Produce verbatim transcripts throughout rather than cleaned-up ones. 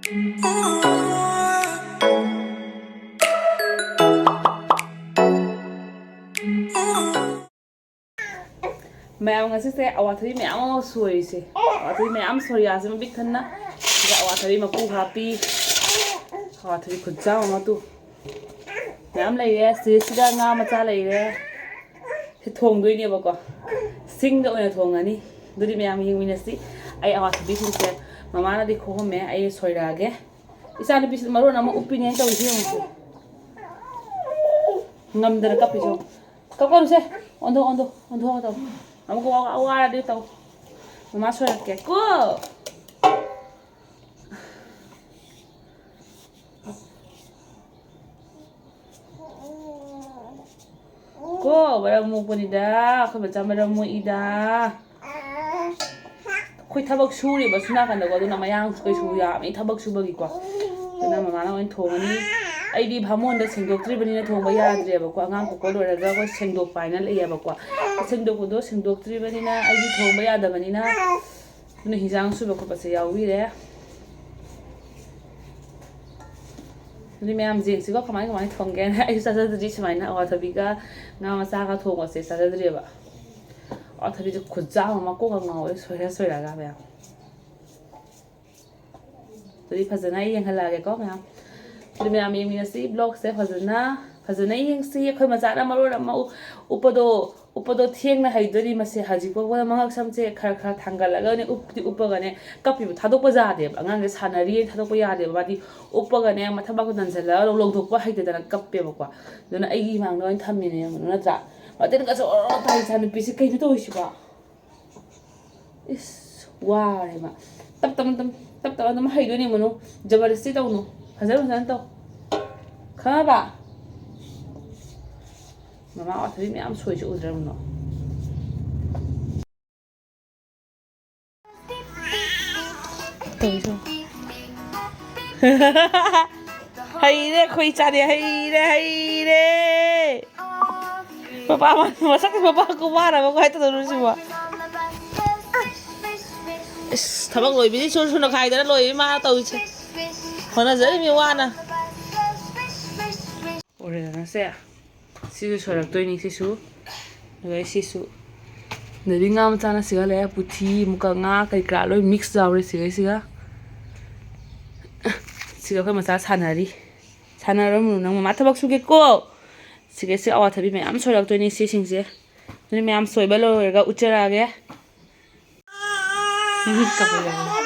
ꯃꯌꯥꯝ, ꯉꯁꯤꯁꯦ ꯑꯋꯥꯊꯕꯤ ꯃꯌꯥꯝ ꯑꯃ ꯁꯣꯏꯔꯤꯁꯦ꯫ ꯑꯋꯥꯊꯕꯤ ꯃꯌꯥꯝ ꯁꯣꯏꯔꯤꯁꯦ ꯃꯄꯤꯛ ꯊꯟꯅ꯫ ꯁꯤꯗ ꯑꯋꯥꯊꯕꯤ ꯃꯀꯨ ꯍꯥꯞꯄꯤ꯫ ꯑꯋꯥꯊꯕꯤ ꯈꯨꯠꯆꯥꯎ ꯑꯃ ꯇꯨ꯫ ꯃꯌꯥꯝ ꯂꯩꯔꯦ꯫ ꯁꯤꯗꯩꯁꯤꯗ ꯉꯥ ꯃꯆꯥ ꯂꯩꯔꯦ꯫ ꯁꯤ ꯊꯣꯡꯗꯣꯏꯅꯦꯕꯀꯣ꯫ ꯁꯤꯡꯗ ꯑꯣꯏꯅ ꯊꯣꯡꯉꯅꯤ꯫ ꯑꯗꯨꯗꯤ ꯃꯌꯥꯝ ꯌꯦꯡꯃꯤꯟꯅꯁꯤ꯫ ꯑꯩ ꯑꯋꯥꯊꯕꯤꯁꯤꯡꯁꯦ ꯃꯃꯥꯅꯗꯤ ꯈꯣꯛꯑꯝꯃꯦ꯫ ꯑꯩ ꯁꯣꯏꯔꯛꯑꯒꯦ꯫ ꯏꯆꯥꯅꯨꯄꯤꯁꯤꯅ ꯃꯔꯣꯟ ꯑꯃ ꯎꯞꯄꯤꯅꯦ ꯇꯧꯔꯤꯁꯤ ꯌꯦꯡꯉꯨꯁꯦ꯫ ꯉꯝꯗꯅ ꯀꯞꯄꯤꯁꯦ ꯌꯦꯡꯉꯨ꯫ ꯀꯞꯀꯅꯨꯁꯦ꯫ ꯑꯣꯟꯊꯣꯛ, ꯑꯣꯟꯊꯣꯛ, ꯑꯣꯟꯊꯣꯛꯑꯒ ꯇꯧ꯫ ꯑꯃꯨꯛꯀ ꯋꯥ-, ꯋꯥꯔꯗꯤ ꯇꯧ꯫ ꯃꯃꯥ ꯁꯣꯏꯔꯛꯀꯦ꯫ ꯀꯣ! ꯀꯣ, ꯃꯔꯝ ꯃꯣꯛꯄꯅꯤꯗ꯫ ꯑꯩꯈꯣꯏ ꯃꯆꯥ ꯃꯔꯝ ꯃꯣꯛꯏꯗ꯫ ꯑꯩꯈꯣꯏ ꯊꯕꯛ ꯁꯨꯔꯤꯕ ꯁꯨꯝ ꯅꯥꯀꯟꯗꯀꯣ, ꯑꯗꯨꯅ ꯃꯌꯥꯡꯁꯨ ꯀꯩꯁꯨ ꯌꯥꯝꯃꯤ ꯊꯕꯛ ꯁꯨꯕꯒꯤꯀꯣ꯫ ꯑꯗꯨꯅ ꯃꯃꯥꯅ ꯑꯣꯏꯅ ꯊꯣꯡꯉꯅꯤ꯫ ꯑꯩꯗꯤ ꯚꯥꯃꯣꯟꯗ ꯁꯦꯡꯗꯣꯛꯇ꯭ꯔꯤꯕꯅꯤꯅ ꯊꯣꯡꯕ ꯌꯥꯗ꯭ꯔꯦꯕꯀꯣ꯫ ꯑꯉꯥꯡ ꯄꯣꯛꯄ ꯂꯣꯏꯔꯒ ꯑꯩꯈꯣꯏ ꯁꯦꯡꯗꯣꯛꯄ ꯍꯥꯏꯅ ꯂꯩꯌꯦꯕꯀꯣ꯫ ꯁꯦꯡꯗꯣꯛꯄꯗꯣ ꯁꯦꯡꯗꯣꯛꯇ꯭ꯔꯤꯕꯅꯤꯅ ꯑꯩꯗꯤ ꯊꯣꯡꯕ ꯌꯥꯗꯕꯅꯤꯅ꯫ ꯑꯗꯨꯅ ꯍꯤꯟꯖꯥꯡ ꯁꯨꯕ ꯈꯣꯠꯄꯁꯦ ꯌꯥꯎꯕꯤꯔꯦ꯫ ꯑꯗꯨꯗꯤ ꯃꯌꯥꯝ ꯌꯦꯡꯁꯤꯀꯣ, ꯀꯃꯥꯏ ꯀꯃꯥꯏꯅ ꯊꯣꯡꯒꯦꯅ꯫ ꯑꯩꯁꯨ ꯆꯥꯖꯗ꯭ꯔꯤ ꯁꯨꯃꯥꯏꯅ ꯑꯋꯥꯊꯕꯤꯒ ꯉꯥ ꯃꯆꯥꯒ ꯊꯣꯡꯕꯁꯦ ꯆꯥꯖꯗ꯭ꯔꯤꯕ꯫ ꯑꯋꯥꯊꯕꯤꯁꯦ ꯈꯨꯠꯆꯥꯎ ꯑꯃ ꯀꯣꯛꯀ ꯉꯥꯎꯋꯦ, ꯁꯣꯏꯔ ꯁꯣꯏꯔꯒ ꯃꯌꯥꯝ꯫ ꯑꯗꯨꯗꯤ ꯐꯖꯅ ꯌꯦꯡꯍꯜꯂꯛꯑꯒꯦꯀꯣ ꯃꯌꯥꯝ꯫ ꯑꯗꯨ ꯃꯌꯥꯝ ꯌꯦꯡꯃꯤꯟꯅꯁꯤ vlogꯁꯦ ꯐꯖꯅ, ꯐꯖꯅ ꯌꯦꯡꯁꯤ꯫ ꯑꯩꯈꯣꯏ ꯃꯆꯥꯅ ꯃꯔꯣꯟ ꯑꯃ ꯎ-, ꯎꯞꯄꯗꯣ, ꯎꯞꯄꯗꯣ ꯊꯦꯡꯅ ꯍꯩꯗꯣꯔꯤ ꯃꯁꯦ꯫ ꯍꯧꯖꯤꯛ ꯐꯥꯎꯕꯗ ꯃꯉꯛ ꯁꯝꯁꯦ ꯈꯔ ꯈꯔ ꯊꯥꯡꯒꯠꯂꯒꯅꯦ ꯎꯞꯇꯤ ꯎꯞꯄꯒꯅꯦ ꯀꯞꯄꯤꯕ, ꯊꯥꯗꯣꯛꯄ ꯌꯥꯗꯦꯕ꯫ ꯑꯉꯥꯡꯁꯦ ꯁꯥꯟꯅꯔꯤꯌꯦ ꯊꯥꯗꯣꯛꯄ ꯌꯥꯗꯦꯕ꯫ ꯃꯥꯗꯤ ꯎꯞꯄꯒꯅꯦ ꯃꯊꯕꯥꯛꯇꯣ ꯅꯟꯁꯤꯜꯂꯒ ꯑꯗꯨꯝ ꯂꯧꯊꯣꯛꯄ ꯍꯩꯇꯗꯅ ꯀꯞꯄꯦꯕꯀꯣ꯫ ꯑꯗꯨꯅ ꯑꯩꯒꯤ ꯏꯃꯥꯡꯗ ꯑꯣꯏꯅ ꯊꯝꯃꯤꯅꯦ, ꯅꯠꯇ꯭ꯔꯥ? ꯃꯇꯤꯟꯒꯁꯦ ꯑꯣꯔꯣ ꯇꯥꯏ, ꯏꯆꯥ ꯅꯨꯄꯤꯁꯦ ꯀꯩꯅꯣ ꯇꯧꯔꯤꯁꯤꯕꯣ? ꯏꯁ, ꯋꯥꯔꯦ ꯃꯥ꯫ ꯇꯞ ꯇꯞꯅ ꯑꯗꯨꯝ, ꯇꯞ ꯇꯞꯅ ꯑꯗꯨꯝ ꯍꯩꯗꯣꯏꯅꯦ ꯃꯅꯨ꯫ ꯖꯕꯔꯗꯁꯇꯤ ꯇꯧꯅꯨ꯫ ꯐꯖꯅ ꯐꯖꯅ ꯇꯧ꯫ ꯈꯪꯉꯕ? ꯃꯃꯥ ꯑꯋꯥꯊꯕꯤ ꯃꯌꯥꯝ ꯁꯣꯏꯁꯦ ꯎꯗ꯭ꯔꯥ ꯃꯅꯨ? ꯇꯧꯔꯤꯁꯦ ꯌꯦꯡꯉꯨ꯫ ꯍꯩꯔꯦ ꯑꯩꯈꯣꯏ ꯏꯆꯥꯗꯤ, ꯍꯩꯔꯦ, ꯍꯩꯔꯦ꯫ ꯃꯄꯥ ꯃ-, ꯃꯁꯛ ꯃꯄꯥ ꯀꯨꯝꯃꯥꯔꯕ ꯀꯃꯥꯏ ꯇꯧꯗꯣꯏꯅꯣ ꯁꯤꯕꯣ? ꯏꯁ, ꯊꯕꯛ ꯂꯣꯏꯕꯤꯗꯤ ꯁꯨꯔ ꯁꯨꯔ ꯈꯥꯏꯗꯅ ꯂꯣꯏꯕꯤ ꯃꯥ ꯇꯧꯔꯤꯁꯦ꯫ ꯍꯣꯠꯅꯖꯔꯤꯃꯤ ꯋꯥꯅ꯫ ꯑꯣꯔꯦꯗꯅꯁꯦ꯫ ꯁꯤꯁꯨ ꯁꯣꯏꯔꯛꯇꯣꯏꯅꯤ, ꯁꯤꯁꯨ꯫ ꯑꯗꯨꯒ ꯁꯤꯁꯨ꯫ ꯑꯗꯩꯗꯤ ꯉꯥ ꯃꯆꯥꯅ ꯁꯤꯒ ꯂꯩꯔꯦ, ꯄꯨꯊꯤ, ꯃꯨꯀ ꯉꯥ, ꯀꯔꯤ ꯀꯔꯥ ꯂꯣꯏ mix ꯌꯥꯎꯔꯦ ꯁꯤꯒꯩꯁꯤꯒ꯫ ꯁꯤꯒ ꯑꯩꯈꯣꯏ ꯃꯆꯥ ꯁꯥꯟꯅꯔꯤ꯫ ꯁꯥꯟꯅꯔꯝꯃꯨ, ꯅꯪ ꯃꯃꯥ ꯊꯕꯛ ꯁꯨꯒꯦꯀꯣ꯫ ꯁꯤꯒꯩꯁꯤ ꯑꯋꯥꯊꯕꯤ ꯃꯌꯥꯝ ꯁꯣꯏꯔꯛꯇꯣꯏꯅꯤ ꯁꯤꯁꯤꯡꯁꯦ꯫ ꯑꯗꯨꯅ ꯃꯌꯥꯝ ꯁꯣꯏꯕ ꯂꯣꯏꯔꯒ ꯎꯠꯆꯔꯛꯑꯒꯦ꯫ ꯎꯝ, ꯀꯞꯄ ꯌꯥꯔꯦ꯫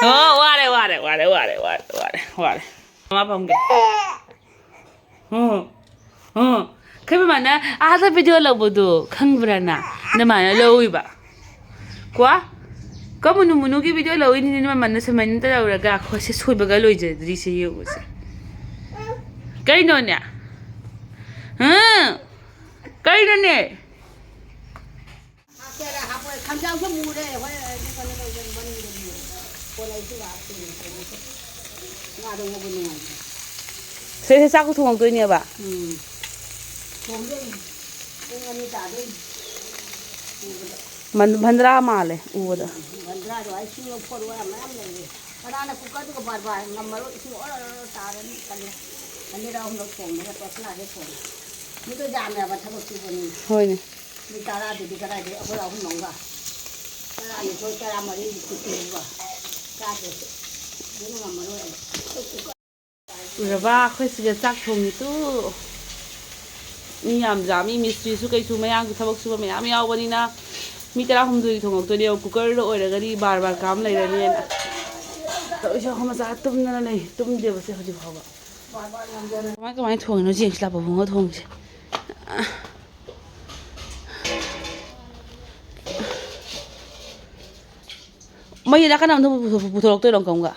ꯑꯣ, ꯋꯥꯔꯦ, ꯋꯥꯔꯦ, ꯋꯥꯔꯦ, ꯋꯥꯔꯦ, ꯋꯥꯔꯦ, ꯋꯥꯔꯦ, ꯋꯥꯔꯦ꯫ ꯃꯃꯥ ꯄꯝꯒꯦ꯫ ꯎꯝ, ꯎꯝ꯫ ꯑꯩꯈꯣꯏ ꯃꯃꯥꯅ ꯑꯥꯗ video ꯂꯧꯕꯗꯣ ꯈꯪꯕ꯭ꯔꯥ ꯅꯪ? ꯅꯃꯥꯅ ꯂꯧꯏꯕ꯫ ꯀꯣ? ꯀꯃꯨꯅꯨ ꯃꯨꯅꯨꯒꯤ video ꯂꯧꯏꯅꯤꯅꯦ, ꯃꯃꯜꯅ ꯁꯨꯃꯥꯏꯅ ꯇꯧꯔꯒ ꯑꯩꯈꯣꯏꯁꯦ ꯁꯣꯏꯕꯒ ꯂꯣꯏꯖꯗ꯭ꯔꯤꯁꯦ ꯌꯦꯡꯉꯨꯁꯦ꯫ ꯀꯩꯅꯣꯅꯦ? ꯍꯥ? ꯀꯩꯅꯣꯅꯦ? ꯈꯥꯡꯖꯥꯎꯁꯨ ꯃꯨꯔꯦ, ꯍꯣꯏ, ꯑꯗꯨ ꯀꯩꯅꯣ ꯇꯧꯗꯦ, ꯃꯅꯤꯡꯗ ꯃꯨꯔꯦ꯫ ꯀꯣꯜꯂꯩꯁꯨ ꯂꯥꯛꯇꯦ꯫ ꯉꯥꯗꯣ ꯉꯧꯕ ꯅꯨꯡꯉꯥꯏꯇꯦ꯫ ꯁꯤꯁꯦ ꯆꯥꯛ ꯊꯣꯡꯉꯛꯇꯣꯏꯅꯦꯕ? ꯎꯝ꯫ ꯊꯣꯡꯗꯣꯏꯅꯤ꯫ ꯄꯨꯡ ꯑꯅꯤ ꯇꯥꯗꯣꯏꯅꯤ꯫ ꯎꯕꯗ꯫ ꯃꯟ-, ꯚꯟꯗ꯭ꯔꯥ ꯃꯥꯜꯂꯦ ꯎꯕꯗ꯫ ꯎꯝ, ꯚꯟꯗ꯭ꯔꯥꯗꯣ ꯑꯩ ꯁꯤꯡ ꯂꯧꯊꯣꯔꯛꯑꯣ ꯌꯥꯝ ꯃꯌꯥꯝ ꯂꯩꯔꯦ꯫ ꯀꯅꯥꯅ ꯀꯨꯀꯔꯗꯨꯒ ꯕꯥꯔ ꯕꯥꯔ ꯉꯝꯃꯔꯣꯏ, ꯏꯁꯤꯡ ꯑꯣꯔꯣ ꯑꯣꯔꯣ ꯇꯥꯔꯅꯤ ꯇꯜꯂꯦ꯫ ꯑꯅꯤꯔꯛ ꯑꯍꯨꯝꯂꯛ ꯊꯣꯡꯕꯗ ꯇꯣꯁꯂꯥꯁꯦ ꯊꯣꯡꯉꯦ꯫ ꯃꯤꯗꯣ ꯌꯥꯝꯃꯦꯕ ꯊꯕꯛ ꯁꯨꯕꯅꯤꯅ꯫ ꯍꯣꯏꯅꯦ꯫ ꯃꯤ ꯇꯔꯥꯗꯨꯗꯤ ꯀꯗꯥꯏꯗꯒꯤ ꯑꯩꯈꯣꯏ ꯑꯍꯨꯝ ꯑꯃꯒ ꯇꯔꯥꯅꯤꯊꯣꯏ, ꯇꯔꯥꯃꯔꯤ ꯀꯨꯟꯁꯨꯕ ꯆꯥꯗ꯭ꯔꯁꯨ ꯑꯗꯨꯅ ꯉꯝꯃꯔꯣꯏ ꯑꯩ꯫ ꯎꯔꯕ ꯑꯩꯈꯣꯏ ꯁꯤꯗ ꯆꯥꯛ ꯊꯣꯡꯉꯤꯗꯨ꯫ ꯃꯤ ꯌꯥꯝ ꯌꯥꯝꯃꯤ, ꯃꯤꯁꯇ꯭ꯔꯤꯁꯨ ꯀꯩꯁꯨ ꯃꯌꯥꯝꯒꯤ ꯊꯕꯛ ꯁꯨꯕ ꯃꯌꯥꯝ ꯌꯥꯎꯕꯅꯤꯅ ꯃꯤ ꯇꯔꯥꯍꯨꯝꯗꯣꯏ ꯊꯣꯡꯉꯛꯇꯣꯏꯅꯦꯕ꯫ ꯀꯨꯀꯔꯗ ꯑꯣꯏꯔꯒꯗꯤ ꯕꯥꯔ ꯕꯥꯔ ꯀꯥꯝ ꯂꯩꯔꯅꯤꯅ꯫ ꯇꯧꯔꯤꯁꯦ ꯑꯩꯈꯣꯏ ꯃꯆꯥ ꯇꯨꯝꯗꯅ ꯂꯩ, ꯇꯨꯝꯗꯦꯕꯁꯦ ꯍꯧꯖꯤꯛ ꯐꯥꯎꯕ꯫ ꯀꯃꯥꯏ ꯀꯃꯥꯏꯅ ꯊꯣꯡꯉꯤꯅꯣ ꯌꯦꯡꯁꯤ ꯂꯥꯛꯄ ꯐꯣꯡꯉ ꯊꯣꯡꯉꯤꯁꯦ꯫ ꯃꯩ ꯅꯥꯀꯟ ꯑꯃꯗ ꯄꯨꯊꯣꯛ-, ꯄꯨꯊꯣꯔꯛꯇꯣꯏꯔꯣ ꯑꯪꯀꯝꯒ?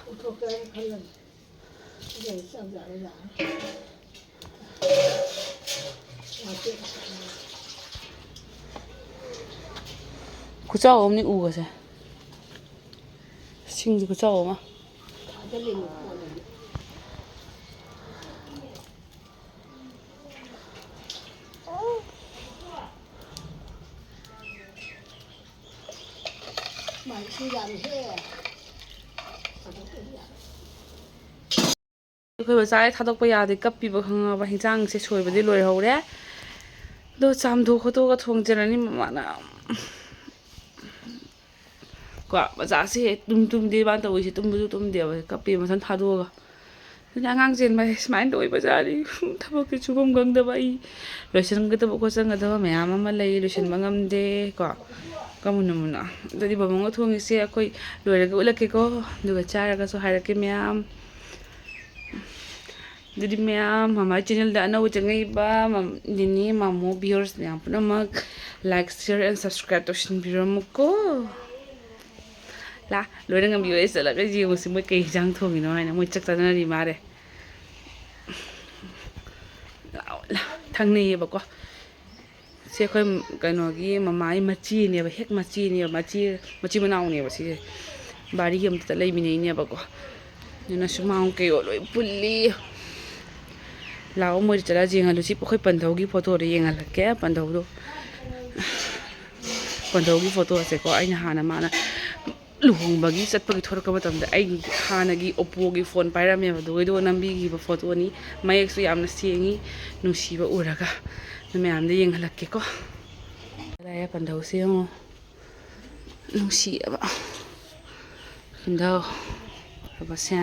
ꯈꯨꯆꯥꯎ ꯑꯃꯅꯤ ꯎꯒꯁꯦ꯫ ꯁꯤꯡꯁꯦ ꯈꯨꯆꯥꯎ ꯑꯃ꯫ ꯑꯩꯈꯣꯏ ꯃꯆꯥꯁꯦ ꯊꯥꯗꯣꯛꯄ ꯌꯥꯗꯦ, ꯀꯞꯄꯤꯕ ꯈꯪꯉꯕ꯫ ꯍꯤꯟꯖꯥꯡꯁꯦ ꯁꯣꯏꯕꯗꯤ ꯂꯣꯏꯍꯧꯔꯦ, ꯑꯗꯣ ꯆꯥꯝꯊꯣꯛ ꯈꯣꯠꯇꯣꯛꯑꯒ ꯊꯣꯡꯖꯔꯅꯤ ꯃꯃꯥꯅ꯫ ꯀꯣ, ꯃꯆꯥꯁꯦ ꯍꯦꯛ ꯇꯨꯝ ꯇꯨꯝꯗꯦ ꯃꯥꯅ ꯇꯧꯔꯤꯁꯦ, ꯇꯨꯝꯕꯁꯨ ꯇꯨꯝꯗꯦꯕ, ꯀꯞꯄꯦ ꯃꯊꯟ ꯊꯥꯗꯣꯛꯑꯒ꯫ ꯑꯗꯨꯅ ꯑꯉꯥꯡ ꯆꯦꯟꯕ ꯍꯥꯏꯁꯦ ꯁꯨꯃꯥꯏꯅ ꯇꯧꯕꯖꯥꯠꯅꯤ꯫ ꯊꯕꯛꯁꯦ ꯁꯨꯐꯝ ꯈꯪꯗꯕ, ꯑꯩ ꯂꯣꯏꯁꯤꯟꯒꯗꯕ ꯈꯣꯠꯆꯟꯒꯗꯕ ꯃꯌꯥꯝ ꯑꯃ ꯂꯩ, ꯂꯣꯏꯁꯤꯟꯕ ꯉꯝꯗꯦ ꯀꯣ꯫ ꯀꯃꯨꯅ ꯃꯨꯅ꯫ ꯑꯗꯨꯗꯤ ꯕꯥꯃꯣꯟꯒ ꯊꯣꯡꯉꯤꯁꯦ ꯑꯩꯈꯣꯏ ꯂꯣꯏꯔꯒ ꯎꯠꯂꯛꯀꯦꯀꯣ, ꯑꯗꯨꯒ ꯆꯥꯔꯒꯁꯨ ꯍꯥꯏꯔꯛꯀꯦ ꯃꯌꯥꯝ꯫ ꯑꯗꯨꯗꯤ ꯃꯌꯥꯝ, ꯃꯃꯥꯏ ꯆꯦꯅꯦꯜꯗ ꯑꯅꯧꯕ ꯆꯪꯉꯛꯏꯕ ꯃꯝ-, ꯅꯤꯅꯦ ꯃꯥꯃꯣ viewers ꯃꯌꯥꯝ ꯄꯨꯝꯅꯃꯛ like, share and subscribe ꯇꯧꯁꯤꯟꯕꯤꯔꯝꯃꯨꯀꯣ꯫ ꯂꯥ, ꯂꯣꯏꯅ ꯉꯝꯕꯤꯌꯣ꯫ ꯑꯩ ꯆꯠꯂꯒ ꯌꯦꯡꯉꯨꯁꯤ ꯃꯣꯏ ꯀꯩ ꯍꯤꯟꯖꯥꯡ ꯊꯣꯡꯉꯤꯅꯣ ꯍꯥꯏꯅ꯫ ꯃꯣꯏ ꯆꯥꯛ ꯆꯥꯅꯔꯤ ꯃꯥꯜꯂꯦ꯫ ꯂꯥꯎ, ꯂꯥꯎ, ꯊꯪꯅꯩꯌꯦꯕꯀꯣ꯫ ꯁꯤ ꯑꯩꯈꯣꯏ ꯀꯩꯅꯣꯒꯤ ꯃꯃꯥꯒꯤ ꯃꯆꯦꯅꯦꯕ, ꯍꯦꯛ ꯃꯆꯦꯅꯦꯕ, ꯃꯆꯦ, ꯃꯆꯤꯟ ꯃꯅꯥꯎꯅꯦꯕ ꯁꯤꯁꯦ꯫ ꯕꯥꯔꯤ ꯑꯝꯇ ꯂꯩꯃꯤꯟꯅꯩꯅꯦꯕꯀꯣ꯫ ꯑꯗꯨꯅ ꯁꯨꯃꯥꯡ ꯀꯩꯑꯣ ꯂꯣꯏ ꯄꯨꯜꯂꯤ꯫ ꯂꯥꯛꯑꯣ, ꯃꯣꯏꯗ ꯆꯠꯂ ꯌꯦꯡꯍꯜꯂꯨꯁꯤ꯫ ꯑꯩꯈꯣꯏ ꯄꯟꯊꯧꯒꯤ ꯐꯣꯇꯣꯗꯣ ꯌꯦꯡꯍꯜꯂꯛꯀꯦ꯫ ꯄꯟꯊꯧꯗꯣ, ꯄꯟꯊꯧꯒꯤ ꯐꯣꯇꯣꯁꯦꯀꯣ, ꯑꯩꯅ ꯍꯥꯟꯅ ꯃꯥꯅ ꯂꯨꯍꯣꯡꯕꯒꯤ ꯆꯠꯄꯒꯤ ꯊꯣꯛꯂꯛꯄ ꯃꯇꯝꯗ ꯑꯩꯒꯤ ꯍꯥꯟꯅꯒꯤ Oppoꯒꯤ ꯐꯣꯟ ꯄꯥꯏꯔꯝꯃꯦꯕ, ꯑꯗꯨꯒꯩꯗꯣ ꯅꯝꯕꯤꯈꯤꯕ ꯐꯣꯇꯣꯅꯤ꯫ ꯃꯌꯦꯛꯁꯨ ꯌꯥꯝꯅ ꯁꯦꯡꯉꯤ, ꯅꯨꯡꯁꯤꯕ ꯎꯔꯒ꯫ ꯑꯗꯨ ꯃꯌꯥꯝꯗ ꯌꯦꯡꯍꯜꯂꯛꯀꯦꯀꯣ꯫ ꯂꯥꯛꯑꯦ, ꯄꯟꯊꯧꯁꯦ ꯌꯦꯡꯉꯣ, ꯅꯨꯡꯁꯤꯑꯕ꯫ ꯄꯟꯊꯧ ꯐꯕꯁꯦ꯫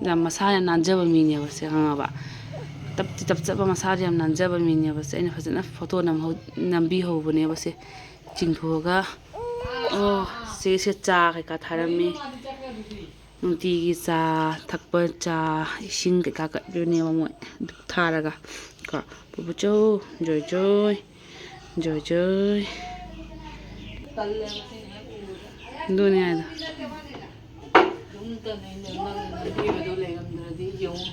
ꯌꯥꯝ ꯃꯁꯥ ꯌꯥꯝ ꯅꯥꯟꯖꯕ ꯃꯤꯅꯦꯕ ꯁꯦ, ꯈꯪꯉꯕ? ꯇꯞꯇꯤ ꯇꯞꯆꯕ, ꯃꯁꯥꯗꯤ ꯌꯥꯝ ꯅꯥꯟꯖꯕ ꯃꯤꯅꯦꯕ ꯁꯦ꯫ ꯑꯩꯅ ꯐꯖꯅ ꯐꯣꯇꯣ ꯅꯝꯍꯧ-, ꯅꯝꯕꯤꯍꯧꯕꯅꯦꯕ ꯁꯦ꯫ ꯆꯤꯡꯊꯣꯛꯑꯒ, ꯑꯣ, ꯁꯤꯁꯦ ꯆꯥ ꯀꯩꯀꯥ ꯊꯥꯔꯝꯃꯤ꯫ ꯅꯨꯡꯇꯤꯒꯤ ꯆꯥ ꯊꯛꯄ, ꯆꯥ, ꯏꯁꯤꯡ ꯀꯩꯀꯥ ꯀꯠꯄꯤꯕꯅꯦꯕ ꯃꯣꯏ ꯙꯨꯞ ꯊꯥꯔꯒ꯫ ꯀꯣ, ꯄꯨꯄꯨꯆꯧ, ꯖꯣꯏ ꯖꯣꯏ, ꯖꯣꯏ ꯖꯣꯏ꯫ ꯇꯜꯂꯦ ꯃꯁꯤꯅ ꯍꯦꯛ ꯎꯕꯗ꯫ ꯑꯗꯨꯅꯦ ꯍꯥꯏꯗꯣ꯫ ꯑꯗꯨꯝ ꯇꯟꯅꯩꯅꯦ, ꯅꯪꯅ ꯅꯝꯕꯤꯕꯗꯣ ꯂꯩꯔꯝꯗ꯭ꯔꯗꯤ ꯌꯦꯡꯉꯨ꯫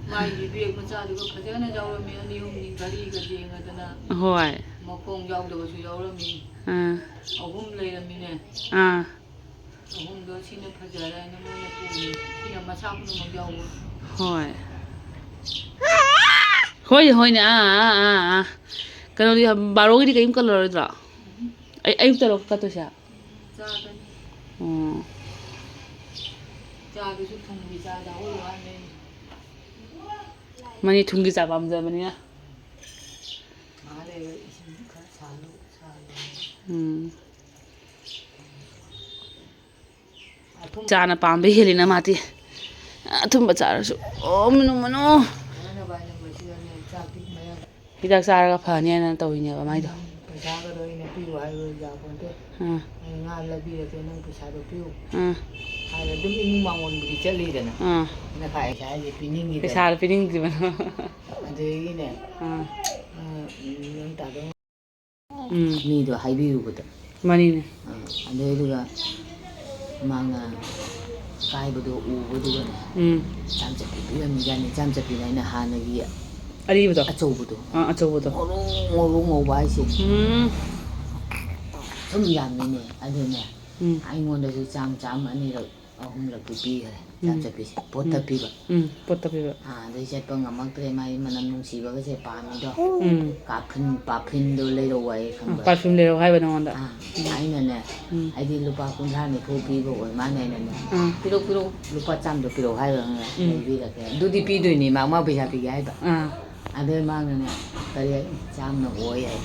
ꯃꯥꯒꯤ ꯕꯦꯒ ꯃꯆꯥꯗꯨꯒ ꯐꯖꯅ ꯌꯥꯎꯔꯝꯃꯤ, ꯑꯅꯤ ꯑꯍꯨꯝꯅꯤ ꯘꯔꯤꯒ ꯌꯦꯡꯉꯗꯅ꯫ ꯍꯣꯏ꯫ ꯃꯈꯣꯡ ꯌꯥꯎꯗꯕꯁꯨ ꯌꯥꯎꯔꯝꯃꯤ꯫ ꯑꯥ꯫ ꯑꯍꯨꯝ ꯂꯩꯔꯝꯃꯤꯅꯦ꯫ ꯑꯥ꯫ ꯑꯍꯨꯝꯗꯣ ꯁꯤꯅ ꯐꯖꯔꯦ ꯍꯥꯏꯅ ꯃꯣꯏꯅ ꯄꯨꯔꯤ꯫ ꯁꯤꯅ ꯃꯁꯥ ꯄꯨꯝꯅꯃꯛ ꯌꯥꯎꯕ꯫ ꯍꯣꯏ꯫ ꯍꯣꯏꯅꯦ, ꯍꯣꯏꯅꯦ, ꯑꯥ, ꯑꯥ, ꯑꯥ, ꯑꯥ꯫ ꯀꯩꯅꯣꯗꯤ, ꯕꯥꯔꯣꯒꯤꯗꯤ ꯀꯔꯤꯝ ꯀꯜꯂꯔꯣꯏꯗ꯭ꯔꯣ? ꯑꯩ ꯑꯌꯨꯛꯇꯔꯣ ꯀꯠꯇꯣꯏꯁꯦ? ꯆꯥꯗꯅꯤ꯫ ꯑꯣ꯫ ꯆꯥꯗꯨꯁꯨ ꯊꯨꯝꯒꯤ ꯆꯥ ꯆꯥꯎ ꯍꯥꯏꯕꯅꯦ꯫ ꯃꯅꯤ ꯊꯨꯝꯒꯤ ꯆꯥ ꯄꯥꯝꯖꯕꯅꯤꯅ꯫ ꯉꯥꯏꯍꯥꯛ ꯂꯩꯔꯒ ꯏꯁꯤꯡ ꯈꯔ ꯁꯥꯍꯜꯂꯨ, ꯁꯥꯍꯜꯂꯨ꯫ ꯎꯝ꯫ ꯑꯊꯨꯝ- ꯆꯥꯅ ꯄꯥꯝꯕ ꯍꯦꯜꯂꯤꯅ ꯃꯥꯗꯤ꯫ ꯑꯊꯨꯝꯕ ꯆꯥꯔꯁꯨ꯫ ꯑꯣ, ꯃꯅꯨ, ꯃꯅꯨ꯫ ꯆꯥꯅꯕ ꯍꯥꯏꯅ ꯃꯁꯤꯗꯅꯦ ꯆꯥꯛꯇꯤ ꯃꯌꯥꯝ ꯍꯤꯗꯥꯛ ꯆꯥꯔꯒ ꯐꯅꯤ ꯍꯥꯏꯅ ꯇꯧꯔꯤꯅꯦꯕ ꯃꯥꯏꯗꯣ꯫ ꯎꯝ, ꯄꯩꯁꯥꯒꯗꯣ ꯑꯩꯅ ꯄꯤꯌꯨ ꯍꯥꯏꯕ ꯌꯥꯄꯣꯟꯇꯦ꯫ ꯑꯥ꯫ ꯑꯩ ꯉꯥ ꯂꯩꯕꯤꯔꯒꯦ, ꯅꯪ ꯄꯩꯁꯥꯗꯣ ꯄꯤꯌꯨ꯫ ꯑꯥ꯫ ꯍꯥꯏꯔ ꯑꯗꯨꯝ ꯏꯃꯨꯡ ꯃꯉꯣꯟꯕꯨꯗꯤ ꯆꯠꯂꯤꯗꯅ꯫ ꯑꯥ꯫ ꯅꯈꯥꯏ ꯏꯁꯥ ꯍꯥꯏꯁꯦ ꯄꯤꯅꯤꯡꯈꯤꯗꯅ꯫ ꯄꯩꯁꯥꯗꯣ ꯄꯤꯅꯤꯡꯗ꯭ꯔꯤꯕꯅꯣ? ꯑꯗꯨꯗꯒꯤꯅꯦ, ꯑꯥ꯫ ꯑꯥ, ꯅꯪ ꯇꯥꯗꯧ ꯎꯝ꯫ ꯃꯤꯗꯣ ꯍꯥꯏꯕꯤꯔꯨꯕꯗ꯫ ꯃꯥꯅꯤꯅꯦ꯫ ꯑꯥ, ꯑꯗꯨꯗꯨꯒ ꯃꯥꯅ ꯀꯥꯏꯕꯗꯣ ꯎꯕꯗꯨꯒꯅꯦ, ꯎꯝ꯫ ꯆꯥꯝ ꯆꯠꯄꯤ ꯄꯤꯔꯝꯃꯤꯖꯥꯠꯅꯤ꯫ ꯆꯥꯝ ꯆꯠꯄꯤꯅ ꯑꯩꯅ ꯍꯥꯟꯅꯒꯤ ꯑꯔꯤꯕꯗꯣ? ꯑꯆꯧꯕꯗꯣ꯫ ꯑꯥ, ꯑꯆꯧꯕꯗꯣ꯫ ꯉꯧꯔꯣꯛ ꯉꯧꯔꯣꯛ ꯉꯧꯕ ꯍꯥꯏꯁꯦ꯫ ꯎꯝ꯫ ꯁꯨꯝ ꯌꯥꯝꯃꯤꯅꯦ꯫ ꯑꯗꯨꯅꯦ, ꯎꯝ꯫ ꯑꯩꯉꯣꯟꯗꯁꯨ ꯆꯥꯝ ꯆꯥꯝ ꯑꯅꯤꯔꯛ ꯑꯍꯨꯝꯂꯛꯇꯤ ꯄꯤꯈꯔꯦ꯫ ꯆꯥꯝ ꯎꯝ꯫ ꯆꯠꯄꯤꯁꯦ꯫ ꯄꯣꯠꯇ ꯎꯝ꯫ ꯄꯤꯕ꯫ ꯎꯝ, ꯄꯣꯠꯇ ꯄꯤꯕ꯫ ꯑꯥ, ꯑꯗꯩ ꯆꯠꯄ ꯉꯝꯃꯛꯇ꯭ꯔꯦ, ꯃꯥꯒꯤ ꯃꯅꯝ ꯅꯨꯡꯁꯤꯕꯒꯁꯦ ꯄꯥꯝꯃꯤꯗꯣ꯫ ꯎꯝ꯫ ꯀꯥꯐꯤꯟ, ꯄꯥꯐꯤꯟꯗꯣ ꯂꯩꯔꯛꯑꯣ ꯍꯥꯏꯌꯦ, ꯎꯝ, ꯈꯪꯕ꯭ꯔꯥ? Perfume ꯂꯩꯔꯛꯑꯣ ꯍꯥꯏꯕ ꯅꯉꯣꯟꯗ? ꯑꯥ, ꯎꯝ꯫ ꯑꯩꯅꯅꯦ, ꯎꯝ꯫ ꯑꯩꯗꯤ ꯂꯨꯄꯥ ꯀꯨꯟꯊ꯭ꯔꯥ ꯅꯤꯐꯨ ꯄꯤꯕ ꯑꯣꯏ ꯃꯥꯅꯦꯅꯅꯦ, ꯎꯝ꯫ "ꯄꯤꯔꯛꯎ, ꯄꯤꯔꯛꯎ, ꯂꯨꯄꯥ ꯆꯥꯝꯗꯣ ꯄꯤꯔꯛꯑꯣ" ꯍꯥꯏꯕ ꯈꯪꯕ꯭ꯔꯥ? ꯎꯝ꯫ ꯂꯩꯕꯤꯔꯒꯦ꯫ ꯑꯗꯨꯗꯤ ꯄꯤꯗꯣꯏꯅꯤ, ꯃꯥ, ꯃꯥ ꯄꯩꯁꯥ ꯄꯤꯒꯦ ꯍꯥꯏꯕ꯫ ꯑꯥ꯫ ꯑꯗꯩ ꯃꯥꯅꯅꯦ, "ꯀꯔꯤ ꯆꯥꯝꯅ ꯑꯣꯏ" ꯍꯥꯏ꯫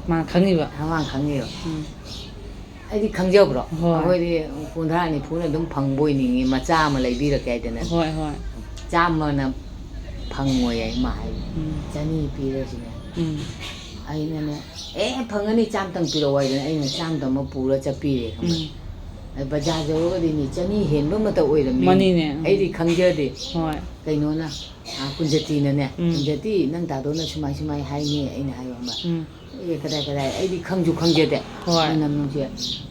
ꯃꯥ ꯈꯪꯉꯤꯕ? ꯑꯥ, ꯃꯥ ꯈꯪꯉꯤꯕ꯫ ꯎꯝ꯫ ꯑꯩꯗꯤ ꯈꯪꯖꯕ꯭ꯔꯣ? ꯍꯣꯏ꯫ ꯑꯩꯈꯣꯏꯗꯤ ꯀꯨꯟꯊ꯭ꯔꯥ ꯅꯤꯐꯨꯅ ꯑꯗꯨꯝ ꯐꯪꯕ ꯑꯣꯏꯅꯤꯡꯉꯤ, ꯃꯆꯥ ꯑꯃ ꯂꯩꯕꯤꯔꯛꯀꯦ ꯍꯥꯏꯗꯅ꯫ ꯍꯣꯏ, ꯍꯣꯏ꯫ ꯆꯥꯝꯃꯅ ꯐꯪꯉꯣꯏ ꯍꯥꯏ ꯃꯥ ꯍꯥꯏ꯫ ꯎꯝ꯫ ꯆꯅꯤ ꯄꯤꯔꯁꯤꯅꯦ꯫ ꯎꯝ꯫ ꯑꯩꯅꯅꯦ, "ꯑꯦ, ꯐꯪꯉꯅꯤ, ꯆꯥꯝꯇꯪ ꯄꯤꯔꯛꯑꯣ" ꯍꯥꯏꯗꯅ ꯑꯩꯅ ꯆꯥꯝꯇꯪ ꯑꯃ ꯄꯨꯔ ꯆꯠꯄꯤꯔꯦ, ꯈꯪꯕ꯭ꯔꯥ? ꯎꯝ꯫ ꯑꯩ ꯕꯖꯥꯔ ꯌꯧꯔꯒꯗꯤꯅꯦ, ꯆꯅꯤ ꯍꯦꯟꯕ ꯑꯃꯇ ꯑꯣꯏꯔꯝꯃꯦ꯫ ꯃꯥꯅꯤꯅꯦ, ꯎꯝ꯫ ꯑꯩꯗꯤ ꯈꯪꯖꯗꯦ꯫ ꯍꯣꯏ꯫ ꯀꯩꯅꯣꯅ, ꯑꯥ, ꯀꯨꯟꯖꯇꯤꯅꯅꯦ, ꯎꯝ꯫ "ꯀꯨꯟꯖꯇꯤ, ꯅꯪ ꯇꯥꯗꯣꯅ ꯁꯨꯃꯥꯏ ꯁꯨꯃꯥꯏ ꯍꯥꯏꯅꯤ" ꯑꯩꯅ ꯍꯥꯏꯕ, ꯈꯪꯕ꯭ꯔꯥ? ꯎꯝ꯫ ꯑꯦ, ꯀꯗꯥꯏ, ꯀꯗꯥꯏ, ꯑꯩꯗꯤ ꯈꯪꯁꯨ ꯈꯪꯖꯗꯦ꯫ ꯍꯣꯏ꯫ ꯃꯅꯝ ꯅꯨꯡꯁꯤ꯫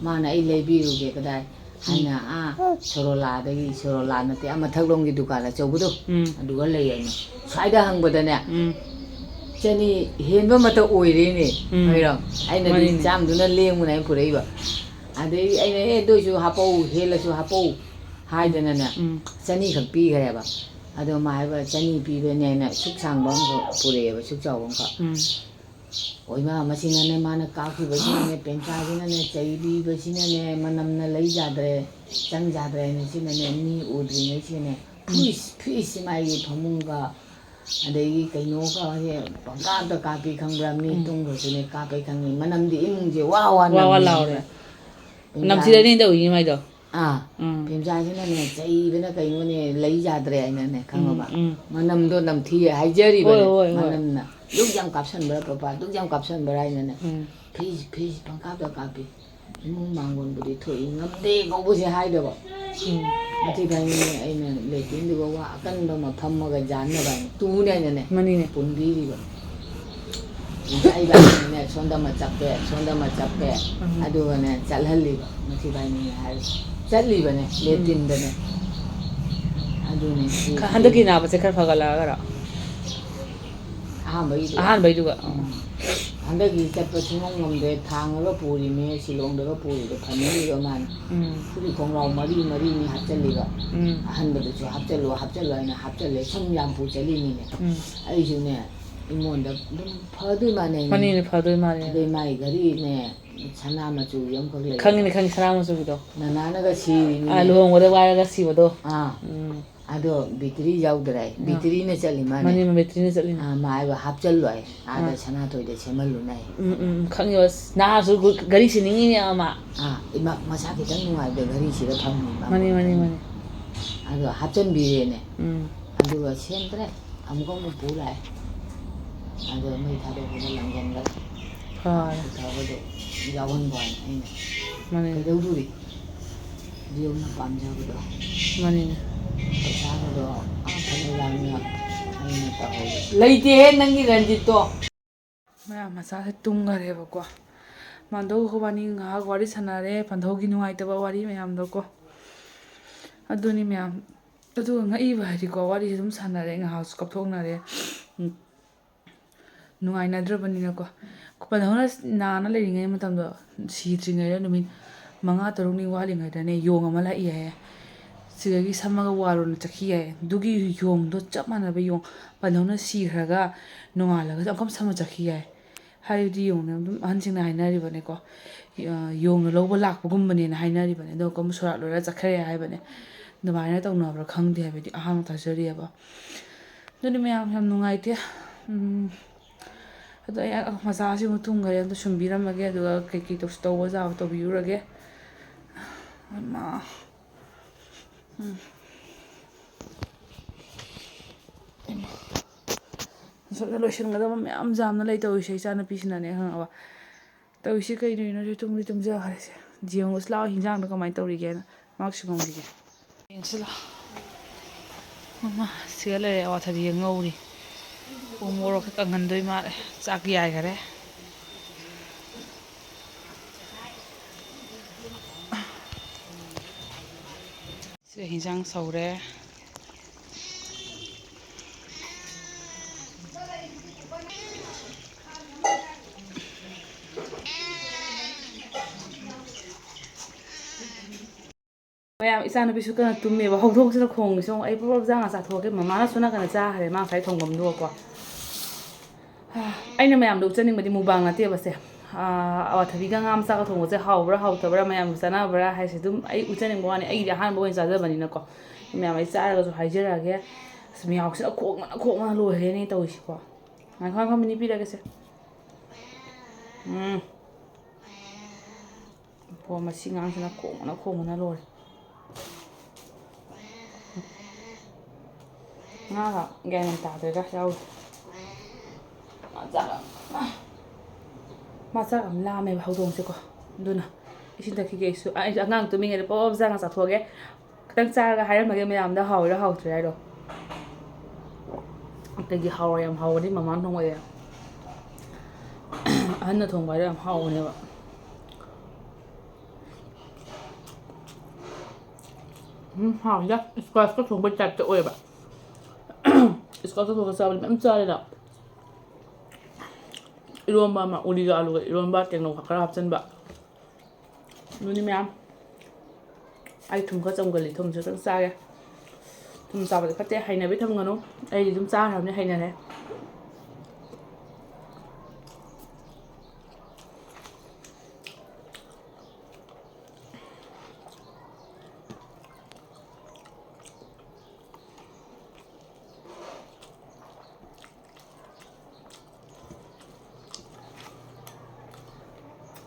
ꯃꯥꯅ, "ꯑꯩ ꯂꯩꯕꯤꯔꯨꯒꯦ", ꯀꯗꯥꯏ? ꯎꯝ꯫ ꯍꯥꯏꯅ, ꯑꯥ, ꯁꯣꯔꯣꯂꯥꯗꯒꯤ, ꯁꯣꯔꯣꯂꯥ ꯅꯠꯇꯦ, ꯑꯥ, ꯃꯊꯛꯂꯣꯝꯒꯤ ꯗꯨꯀꯥꯟ ꯑꯆꯧꯕꯗꯣ, ꯎꯝ꯫ ꯑꯗꯨꯒ ꯂꯩ ꯍꯥꯏꯅ꯫ ꯁ꯭ꯋꯥꯏꯗ ꯍꯪꯕꯗꯅꯦ, ꯎꯝ꯫ ꯆꯅꯤ ꯍꯦꯟꯕ ꯑꯃꯇ ꯑꯣꯏꯔꯦꯅꯦ, ꯎꯝ꯫ ꯍꯥꯏꯔꯣ? ꯑꯩꯅꯗꯤ ꯃꯥꯅꯤꯅꯦ꯫ ꯆꯥꯝꯗꯨꯅ ꯂꯦꯡꯕꯅ ꯑꯩꯅ ꯄꯨꯔꯛꯏꯕ꯫ ꯑꯗꯩ ꯑꯩꯅ, "ꯑꯦ, ꯑꯗꯨ ꯑꯣꯏꯁꯨ ꯍꯥꯄꯛꯎ, ꯍꯦꯜꯂꯁꯨ ꯍꯥꯄꯛꯎ" ꯍꯥꯏꯗꯅꯅꯦ, ꯎꯝ꯫ ꯆꯅꯤꯈꯛ ꯄꯤꯈ꯭ꯔꯦꯕ꯫ ꯑꯗꯣ ꯃꯥ ꯍꯥꯏꯕ, "ꯆꯅꯤ ꯄꯤꯕꯅꯦꯅ ꯁꯨꯛ ꯁꯥꯡꯕ ꯑꯃꯈꯛ ꯄꯨꯔꯛꯑꯦꯕ, ꯁꯨꯛ ꯆꯥꯎꯕ ꯑꯃꯈꯛ"꯫ ꯎꯝ꯫ ꯑꯣꯏꯃꯥ, ꯃꯁꯤꯅꯅꯦ, ꯃꯥꯅ ꯀꯥꯞꯈꯤꯕꯁꯤꯅꯅꯦ, ꯄꯦꯝꯆꯥꯁꯤꯅꯅꯦ, ꯆꯩꯕꯤꯕꯁꯤꯅꯅꯦ, ꯃꯅꯝꯅ ꯂꯩ ꯌꯥꯗ꯭ꯔꯦ, ꯆꯪ ꯌꯥꯗ꯭ꯔꯦ ꯍꯥꯏꯅ ꯁꯤꯅꯅꯦ, ꯃꯤ ꯎꯗ꯭ꯔꯤꯉꯩꯁꯤꯅꯅꯦ, ꯐꯨꯏꯁ ꯐꯨꯏꯁ ꯃꯥꯒꯤ ꯐꯃꯨꯡꯒ, ꯑꯗꯒꯤ ꯀꯩꯅꯣꯒ ꯍꯦꯛ ꯄꯪꯀꯥꯞꯇ ꯀꯥꯞꯄꯤ, ꯈꯪꯕ꯭ꯔꯥ? ꯃꯤ ꯎꯝ꯫ ꯇꯨꯝꯈ꯭ꯔꯁꯨꯅꯦ, ꯀꯥꯞꯄꯦ ꯈꯪꯉꯤ꯫ ꯃꯅꯝꯗꯤ ꯏꯃꯨꯡꯁꯦ ꯋꯥ ꯋꯥ ꯋꯥ ꯋꯥ ꯅꯝꯃꯦ, ꯂꯥꯎꯔꯦ꯫ ꯈꯪꯕ꯭ꯔꯥ? ꯅꯝꯊꯤꯔꯅꯤ ꯇꯧꯏꯅꯦ ꯃꯥꯏꯗꯣ꯫ ꯑꯥ, ꯎꯝ꯫ ꯄꯦꯝꯆꯥꯁꯤꯅꯅꯦ, ꯆꯩꯕꯅ ꯀꯩꯅꯣꯅꯦ, ꯂꯩ ꯌꯥꯗ꯭ꯔꯦ ꯍꯥꯏꯅꯅꯦ, ꯈꯪꯉꯕ? ꯎꯝ, ꯎꯝ꯫ ꯃꯅꯝꯗꯣ ꯅꯝꯊꯤ ꯍꯥꯏꯖꯔꯤꯕꯅꯦ, ꯍꯣꯏ, ꯍꯣꯏ, ꯍꯣꯏ꯫ ꯃꯅꯝꯅ꯫ "ꯗꯨꯛ ꯌꯥꯝ ꯀꯥꯞꯁꯟꯕ꯭ꯔꯥ ꯄꯄꯥ, ꯗꯨꯛ ꯌꯥꯝ ꯀꯥꯞꯁꯟꯕ꯭ꯔꯥ?" ꯍꯥꯏꯅꯅꯦ꯫ ꯎꯝ꯫ ꯐꯤꯁ, ꯐꯤꯁ ꯄꯪꯀꯥꯞꯇ ꯀꯥꯞꯄꯤ꯫ ꯏꯃꯨꯡ ꯃꯥꯡꯒꯣꯟꯕꯨꯗꯤ ꯊꯣꯛꯏ, ꯉꯝꯗꯦ ꯀꯧꯕꯁꯦ ꯍꯥꯏꯗꯕ꯫ ꯎꯝ꯫ ꯃꯊꯤꯐꯥꯏꯅꯤꯅꯦ ꯑꯩꯅ ꯂꯦꯇ꯭ꯔꯤꯟꯗꯨꯒ ꯋꯥ ꯑꯀꯟꯕ ꯑꯃ ꯐꯝꯃꯒ ꯌꯥꯟꯅꯕ ꯍꯥꯏꯅ ꯇꯨꯅꯦ ꯍꯥꯏꯅꯅꯦ ꯃꯅꯤꯅꯦ꯫ ꯄꯨꯟꯕꯤꯔꯤꯕ꯫ ꯏꯕꯥꯅꯤꯅꯦ ꯁꯣꯝꯗ ꯑꯃ ꯆꯞꯄꯦ, ꯁꯣꯝꯗ ꯑꯃ ꯆꯞꯄꯦ, ꯎꯝ꯫ ꯑꯗꯨꯒꯅꯦ ꯆꯠꯍꯜꯂꯤꯕ, ꯃꯊꯤꯐꯥꯏꯅꯤꯅꯦ ꯍꯥꯏꯔꯤꯁꯦ꯫ ꯆꯠꯂꯤꯕꯅꯦ, ꯎꯝ꯫ ꯂꯦꯇ꯭ꯔꯤꯟꯗꯅꯦ꯫ ꯑꯗꯨꯅꯦ ꯁꯤ ꯈ-, ꯍꯟꯗꯛꯀꯤ ꯅꯥꯕꯁꯦ ꯈꯔ ꯐꯒꯠꯂꯛꯑꯒꯔꯣ? ꯑꯍꯥꯟꯕꯩꯗꯨꯒ꯫ ꯑꯍꯥꯟꯕꯩꯗꯨꯒ꯫ ꯎꯝ꯫ ꯍꯟꯗꯛꯀꯤ ꯆꯠꯄ ꯁꯨꯡꯉꯝ ꯉꯝꯗ꯭ꯔꯦ, ꯊꯥꯡꯉꯒ ꯄꯨꯔꯤꯅꯦ, ꯁꯤꯂꯣꯡꯗꯒ ꯄꯨꯔꯤꯗꯣ ꯐꯅꯤꯡꯉꯤꯕ ꯃꯥꯅ꯫ ꯎꯝ꯫ ꯐꯨꯔꯤꯠ ꯈꯣꯡꯒ꯭ꯔꯥꯎ ꯃꯔꯤ ꯃꯔꯤꯅꯤ ꯍꯥꯞꯆꯜꯂꯤꯕ꯫ ꯎꯝ꯫ ꯑꯍꯟꯕꯗꯨꯁꯨ ꯍꯥꯞꯆꯜꯂꯣ, ꯍꯥꯞꯆꯜꯂꯣ ꯍꯥꯏꯅ ꯍꯥꯞꯆꯜꯂꯦ꯫ ꯁꯨꯝ ꯌꯥꯝ ꯄꯨ ꯆꯠꯂꯤꯅꯤꯅꯦ꯫ ꯎꯝ꯫ ꯑꯩꯁꯨꯅꯦ, ꯑꯩꯉꯣꯟꯗ ꯑꯗꯨꯝ ꯐꯗꯣꯏ ꯃꯥꯟꯅꯩꯅꯦ꯫ ꯃꯅꯤꯅꯦ, ꯐꯗꯣꯏ ꯃꯥꯜꯂꯦ꯫ ꯑꯗꯩ ꯃꯥꯒꯤ ꯘꯔꯤꯅꯦ, ꯁꯅꯥ ꯃꯆꯨꯒꯤ ꯑꯃꯈꯛ ꯂꯩ꯫ ꯈꯪꯉꯤꯅꯦ, ꯈꯪꯉꯤ, ꯁꯅꯥ ꯃꯆꯨꯒꯤꯗꯣ꯫ ꯅꯅꯥꯅꯒ ꯁꯤꯔꯤꯅꯤꯅꯦ꯫ ꯑꯥ, ꯂꯨꯍꯣꯡꯕꯗ ꯋꯥꯏꯔꯒ ꯁꯤꯕꯗꯣ꯫ ꯑꯥ꯫ ꯎꯝ꯫ ꯑꯗꯣ ꯕꯦꯇ꯭ꯔꯤ ꯌꯥꯎꯗ꯭ꯔꯦ꯫ ꯑꯥ꯫ ꯕꯦꯇ꯭ꯔꯤꯅ ꯆꯠꯂꯤ ꯃꯥꯅꯦ꯫ ꯃꯥꯅꯦ, ꯕꯦꯇ꯭ꯔꯤꯅ ꯆꯠꯂꯤꯅꯦ꯫ ꯑꯥ, ꯃꯥ ꯍꯥꯏꯕ ꯍꯥꯞꯆꯜꯂꯣ ꯍꯥꯏ꯫ ꯑꯥꯗ ꯑꯥ꯫ ꯁꯅꯥꯊꯣꯏꯗ ꯁꯦꯝꯍꯜꯂꯨꯅ ꯍꯥꯏ꯫ ꯎꯝ, ꯎꯝ, ꯎꯝ, ꯈꯪꯉꯦꯕ꯫ ꯑꯁ, ꯅꯍꯥꯁꯨ ꯒ-, ꯒꯥꯔꯤ ꯁꯤꯅꯤꯡꯉꯤꯅꯦ ꯑꯃ꯫ ꯑꯥ, ꯏꯃꯥ, ꯃꯁꯥ ꯈꯤꯇꯪ ꯅꯨꯡꯉꯥꯏꯕꯗ ꯒꯥꯔꯤꯁꯤꯗ ꯐꯝꯃꯤ ꯃꯥ꯫ ꯃꯥꯅꯦ, ꯃꯥꯅꯦ, ꯃꯥꯅꯦ꯫ ꯑꯗꯣ ꯍꯥꯞꯆꯟꯕꯤꯔꯦꯅꯦ꯫ ꯎꯝ꯫ ꯑꯗꯨꯒ ꯁꯦꯝꯗ꯭ꯔꯦ꯫ ꯑꯃꯨꯛꯀ ꯑꯃꯨꯛ ꯄꯨ ꯂꯥꯛꯑꯦ꯫ ꯑꯗꯣ ꯃꯩ ꯊꯥꯗꯣꯛꯄꯗ ꯂꯪꯖꯟꯈ꯭ꯔꯦ꯫ ꯐꯔꯦ꯫ ꯄꯨꯊꯕꯗꯣ ꯌꯥꯎꯍꯟꯕ ꯍꯥꯏꯅ ꯑꯩꯅ꯫ ꯃꯥꯅꯦ꯫ ꯀꯩꯗꯧꯗꯣꯔꯤ? ꯗꯤꯌꯣꯝꯅ ꯄꯥꯝꯖꯕꯗꯣ꯫ ꯃꯥꯅꯤꯅꯦ꯫ ꯄꯩꯁꯥꯒꯗꯣ ꯑꯥ ꯐꯅ ꯌꯥꯝꯅ ꯑꯩꯅ ꯇꯧꯍꯧꯗꯦ꯫ ꯂꯩꯇꯦꯍꯦ ꯅꯪꯒꯤ ꯔꯟꯖꯤꯠꯇꯣ꯫ ꯃꯌꯥꯝ ꯃꯆꯥꯁꯦ ꯇꯨꯝꯈꯔꯦꯕꯀꯣ꯫ ꯃꯥꯟꯗꯧ ꯑꯩꯈꯣꯏꯕꯥꯅꯤ ꯉꯥꯏꯍꯥꯛ ꯋꯥꯔꯤ ꯁꯥꯟꯅꯔꯦ, ꯄꯟꯊꯧꯒꯤ ꯅꯨꯡꯉꯥꯏꯇꯕ ꯋꯥꯔꯤ ꯃꯌꯥꯝꯗꯣꯀꯣ꯫ ꯑꯗꯨꯅꯤ ꯃꯌꯥꯝ꯫ ꯑꯗꯨꯒ ꯉꯛꯏꯕ ꯍꯥꯏꯗꯤꯀꯣ, ꯋꯥꯔꯤꯁꯦ ꯑꯗꯨꯝ ꯁꯥꯟꯅꯔꯦ, ꯉꯥꯏꯍꯥꯛꯁꯨ ꯀꯞꯊꯣꯛꯅꯔꯦ꯫ ꯎꯝ꯫ ꯅꯨꯡꯉꯥꯏꯅꯗ꯭ꯔꯕꯅꯤꯅꯀꯣ꯫ ꯄꯟꯊꯧꯅ ꯅꯥꯅ ꯂꯩꯔꯤꯉꯩ ꯃꯇꯝꯗꯣ, ꯁꯤꯗ꯭ꯔꯤꯉꯩꯗ ꯅꯨꯃꯤꯠ ꯃꯉꯥ ꯇꯔꯨꯛꯅꯤ ꯋꯥꯠꯂꯤꯉꯩꯗꯅꯦ, ꯌꯣꯡ ꯑꯃ ꯂꯥꯛꯏ ꯍꯥꯏꯌꯦ꯫ ꯁꯤꯗꯒꯤ ꯁꯝꯃꯒ ꯋꯥꯜꯂꯣꯅ ꯆꯠꯈꯤ ꯍꯥꯏꯌꯦ꯫ ꯑꯗꯨꯒꯤ ꯌꯣꯡꯗꯣ ꯆꯞ ꯃꯥꯟꯅꯕ ꯌꯣꯡ, ꯄꯟꯊꯧꯅ ꯁꯤꯈ꯭ꯔꯒ ꯅꯣꯡꯉꯥꯜꯂꯒ ꯑꯃꯨꯛꯀ ꯁꯝꯃ ꯆꯠꯈꯤ ꯍꯥꯏꯌꯦ꯫ ꯍꯥꯏꯕꯗꯤ ꯌꯦꯡꯉꯨꯅꯦ, ꯑꯗꯨꯝ ꯑꯍꯟꯁꯤꯡꯅ ꯍꯥꯏꯅꯔꯤꯕꯅꯦꯀꯣ, ꯌꯣꯡꯅ ꯂꯧꯕ ꯂꯥꯛꯄꯒꯨꯝꯕꯅꯦꯅ ꯍꯥꯏꯅꯔꯤꯕꯅꯦ꯫ ꯑꯗꯣ ꯀꯝ ꯁꯣꯔꯥꯠ ꯂꯣꯏꯔ ꯆꯠꯈ꯭ꯔꯦ ꯍꯥꯏꯕꯅꯦ꯫ ꯑꯗꯨꯃꯥꯏꯅ ꯇꯧꯅꯕ꯭ꯔꯥ ꯈꯪꯗꯦ ꯍꯥꯏꯕꯗꯤ ꯑꯍꯥꯟꯕ ꯇꯥꯖꯔꯤꯑꯕ꯫ ꯑꯗꯨꯅꯤ ꯃꯌꯥꯝ, ꯌꯥꯝ ꯅꯨꯡꯉꯥꯏꯇꯦ꯫ ꯎꯝ, ꯑꯗꯣ ꯑꯩ ꯃꯆꯥꯁꯤꯃꯨꯛ ꯇꯨꯝꯈꯔꯦ, ꯑꯝꯇ ꯁꯨꯝꯕꯤꯔꯝꯃꯒꯦ, ꯑꯗꯨꯒ ꯀꯩꯀꯩ ꯇꯧꯁꯤ ꯇꯧꯕ ꯌꯥꯕ ꯇꯧꯕꯤꯔꯨꯔꯒꯦ꯫ ꯏꯃꯥ꯫ ꯎꯝ꯫ ꯏꯃꯥ꯫ ꯑꯁꯣꯝꯗ ꯂꯣꯏꯁꯤꯟꯒꯗꯕ ꯃꯌꯥꯝ ꯌꯥꯝꯅ ꯂꯩ ꯇꯧꯔꯤꯁꯦ, ꯏꯆꯥꯅꯨꯄꯤꯁꯤꯅꯅꯦ, ꯈꯪꯉꯕ? ꯇꯧꯔꯤꯁꯤ ꯀꯩꯅꯣ, ꯁꯤ ꯇꯨꯝꯗꯤ ꯇꯨꯝꯖꯈ꯭ꯔꯦꯁꯦ꯫ ꯌꯦꯡꯉꯨꯁꯤ ꯂꯥꯛꯑꯣ, ꯍꯤꯟꯖꯥꯡꯗꯣ ꯀꯃꯥꯏꯅ ꯇꯧꯔꯤꯒꯦꯅ꯫ ꯃꯥꯛꯁ ꯁꯤꯒꯣꯝꯒꯤꯒꯦ꯫ ꯌꯦꯡꯁꯤ ꯂꯥꯛꯑꯣ꯫ ꯃꯃꯥ, ꯁꯤꯗ ꯂꯩꯔꯦ, ꯑꯋꯥꯊꯕꯤ ꯉꯧꯔꯤ꯫ ꯎ ꯃꯣꯔꯣꯛꯀ ꯀꯪꯍꯟꯗꯣꯏ ꯃꯥꯜꯂꯦ꯫ ꯆꯥꯛ ꯌꯥꯏꯈꯔꯦ꯫ ꯁꯤꯗ ꯍꯤꯟꯖꯥꯡ ꯁꯧꯔꯦ꯫ ꯃꯌꯥꯝ, ꯏꯆꯥꯅꯨꯄꯤꯁꯨ ꯀꯟꯅ ꯇꯨꯝꯃꯦꯕ꯫ ꯍꯧꯗꯣꯡꯁꯤꯅ ꯈꯣꯡꯉꯤꯁꯦ ꯌꯦꯡꯉꯣ꯫ ꯑꯩ ꯄꯨꯂꯞ ꯆꯥꯡ ꯆꯥꯊꯣꯛꯑꯒꯦ꯫ ꯃꯃꯥꯅꯁꯨ ꯅꯥꯀꯟꯗ ꯆꯥꯈ꯭ꯔꯦ, ꯃꯥ ꯉꯁꯥꯏ ꯊꯣꯡꯐꯝꯗꯨꯒꯀꯣ꯫ ꯑꯩꯅ ꯃꯌꯥꯝꯗ ꯎꯠꯆꯅꯤꯡꯕꯗꯤ ꯃꯨꯛꯕꯥꯡ ꯅꯠꯇꯦꯕ ꯁꯦ꯫ ꯑꯥ, ꯑꯋꯥꯊꯕꯤꯒ ꯉꯥ ꯃꯆꯥꯒ ꯊꯣꯡꯕꯁꯦ ꯍꯥꯎꯕ꯭ꯔꯥ ꯍꯥꯎꯇꯕ꯭ꯔꯥ, ꯃꯌꯥꯝ ꯆꯥꯅꯕ꯭ꯔꯥ ꯍꯥꯏꯁꯦ ꯑꯗꯨꯝ ꯑꯩ ꯎꯠꯆꯅꯤꯡꯕ ꯋꯥꯅꯤ꯫ ꯑꯩꯒꯤꯗꯤ ꯑꯍꯥꯟꯕ ꯑꯣꯏꯅ ꯆꯥꯖꯕꯅꯤꯅꯀꯣ꯫ ꯃꯌꯥꯝ, ꯑꯩ ꯆꯥꯔꯒꯁꯨ ꯍꯥꯏꯖꯔꯛꯑꯒꯦ꯫ ꯑꯁ, ꯃꯤꯍꯥꯎꯁꯤꯅ ꯈꯣꯡꯕꯅ ꯈꯣꯡꯕꯅ ꯂꯣꯏꯔꯦꯅꯦ ꯇꯧꯔꯤꯁꯤꯀꯣ꯫ ꯉꯥꯏꯈꯣ, ꯉꯥꯏꯈꯣ, ꯃꯤꯅꯤ ꯄꯤꯔꯒꯦꯁꯦ꯫ ꯎꯝ꯫ ꯄꯣ, ꯃꯁꯤ ꯉꯥꯡꯁꯤꯅ ꯈꯣꯡꯕꯅ ꯈꯣꯡꯕꯅ ꯂꯣꯏꯔꯦ꯫ ꯉꯥꯒ ꯒ꯭ꯌꯥꯟ ꯃꯦꯟ ꯇꯥꯗ꯭ꯔꯦꯗ ꯌꯥꯎꯔꯤꯁꯦ꯫ ꯃꯆꯥꯒ, ꯃꯆꯥꯒ ꯌꯥꯝ ꯂꯥꯝꯃꯦꯕ ꯍꯧꯗꯣꯡꯁꯦꯀꯣ꯫ ꯑꯗꯨꯅ ꯏꯁꯤꯡ ꯊꯛꯈꯤꯒꯦ ꯑꯩꯁꯨ꯫ ꯑ-, ꯑꯩꯁꯨ ꯑꯉꯥꯡ ꯇꯨꯝꯃꯤꯉꯩꯗ ꯄꯣꯞ ꯄꯣꯞ ꯆꯥ ꯉꯥ ꯆꯥꯊꯣꯛꯑꯒꯦ꯫ ꯈꯤꯇꯪ ꯆꯥꯔꯒ ꯍꯥꯏꯔꯝꯃꯒꯦ ꯃꯌꯥꯝꯗ ꯍꯥꯎꯔꯤꯔꯥ ꯍꯥꯎꯇ꯭ꯔꯤꯔꯥ ꯍꯥꯏꯗꯣ꯫ ꯀꯩꯒꯤ ꯍꯥꯎꯔꯣꯏ? ꯌꯥꯝ ꯍꯥꯎꯕꯅꯤ ꯃꯃꯥꯅ ꯊꯣꯡꯕꯁꯦ꯫ ꯑꯍꯟꯅ ꯊꯣꯡꯕ ꯍꯥꯏꯗꯣ ꯌꯥꯝ ꯍꯥꯎꯕꯅꯦꯕ꯫ ꯎꯝ, ꯍꯥꯎꯋꯤꯗ꯫ ꯏꯁꯀ꯭ꯋꯥꯁꯀ ꯊꯣꯡꯕꯩ ꯇꯥꯏꯞꯇ ꯑꯣꯏꯌꯦꯕ꯫ ꯏꯁꯀ꯭ꯋꯥꯁꯀ ꯊꯣꯡꯉꯒ ꯆꯥꯕꯗꯤ ꯃꯌꯥꯝ ꯆꯥꯔꯦꯗ꯫ ꯏꯔꯣꯝꯕ ꯑꯃ, ꯎꯂꯤꯒ ꯑꯂꯨꯒ ꯏꯔꯣꯝꯕ, ꯇꯦꯡꯅꯧ ꯈꯔ ꯍꯥꯞꯆꯤꯟꯕ꯫ ꯑꯗꯨꯅꯤ ꯃꯌꯥꯝ꯫ ꯑꯩ ꯊꯨꯝ ꯈꯔ ꯆꯝꯒꯜꯂꯤ, ꯊꯨꯝꯁꯨ ꯈꯤꯇꯪ ꯆꯥꯒꯦ꯫ ꯊꯨꯝ ꯆꯥꯕꯗꯤ ꯐꯠꯇꯦ, ꯍꯩꯅꯕꯤ ꯊꯝꯒꯅꯨ꯫ ꯑꯩꯗꯤ ꯑꯗꯨꯝ ꯆꯥꯈ꯭ꯔꯕꯅꯤ, ꯍꯩꯅꯔꯦ꯫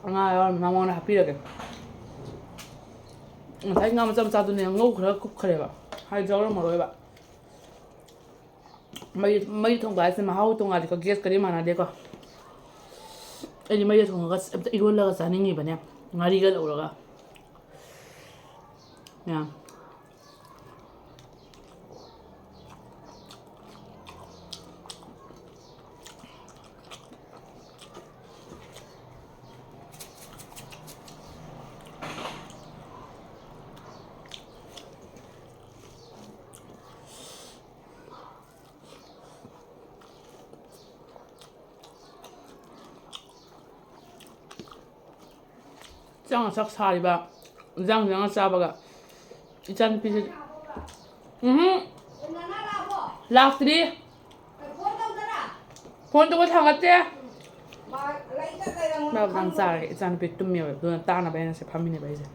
ꯉꯥ ꯌꯥꯎꯔꯝꯃꯤ ꯃꯉꯣꯟꯗ ꯍꯥꯞꯄꯤꯔꯒꯦ꯫ ꯉꯁꯥꯏ ꯉꯥ ꯃꯆꯥ ꯃꯆꯥꯗꯨꯅꯦ ꯉꯧ ꯈꯔ ꯀꯨꯞꯈ꯭ꯔꯦꯕ, ꯍꯥꯏꯗꯤ ꯌꯥꯎꯔꯝꯃꯔꯣꯏꯕ꯫ ꯃꯩ ꯃꯩ ꯊꯣꯡꯕ ꯍꯥꯏꯁꯦ ꯃꯍꯥꯎ ꯇꯣꯡꯉꯥꯜꯂꯤꯀꯣ, ꯒ꯭ꯌꯥꯁꯀꯗꯤ ꯃꯥꯟꯅꯗꯦꯀꯣ꯫ ꯑꯩꯗꯤ ꯃꯩꯗ ꯊꯣꯡꯉꯒ ꯑꯝꯇ ꯏꯔꯣꯜꯂꯒ ꯆꯥꯅꯤꯡꯉꯤꯕꯅꯦ, ꯉꯥꯔꯤꯒ ꯂꯧꯔꯒ꯫ ꯃꯌꯥꯝ꯫ ꯆꯥꯛ ꯉꯁꯛ ꯁꯥꯔꯤꯕ, ꯏꯟꯖꯥꯡ ꯏꯟꯖꯥꯡ ꯆꯥꯕꯒ ꯏꯆꯥꯅꯨꯄꯤꯁꯦ꯫ ꯎꯝ꯫ ꯂꯥꯛꯇ꯭ꯔꯤ꯫ ꯐꯣꯟ ꯇꯧꯕ ꯊꯥꯡꯒꯠꯇꯦ꯫ ꯃꯔꯛ ꯃꯔꯛ ꯆꯥꯔꯦ꯫ ꯏꯆꯥꯅꯨꯄꯤ ꯇꯨꯝꯃꯦꯕ꯫ ꯑꯗꯨꯅ ꯇꯥꯅꯕ ꯑꯩꯅ ꯁꯤ ꯐꯝꯃꯤꯅꯦꯕ ꯑꯩꯁꯦ꯫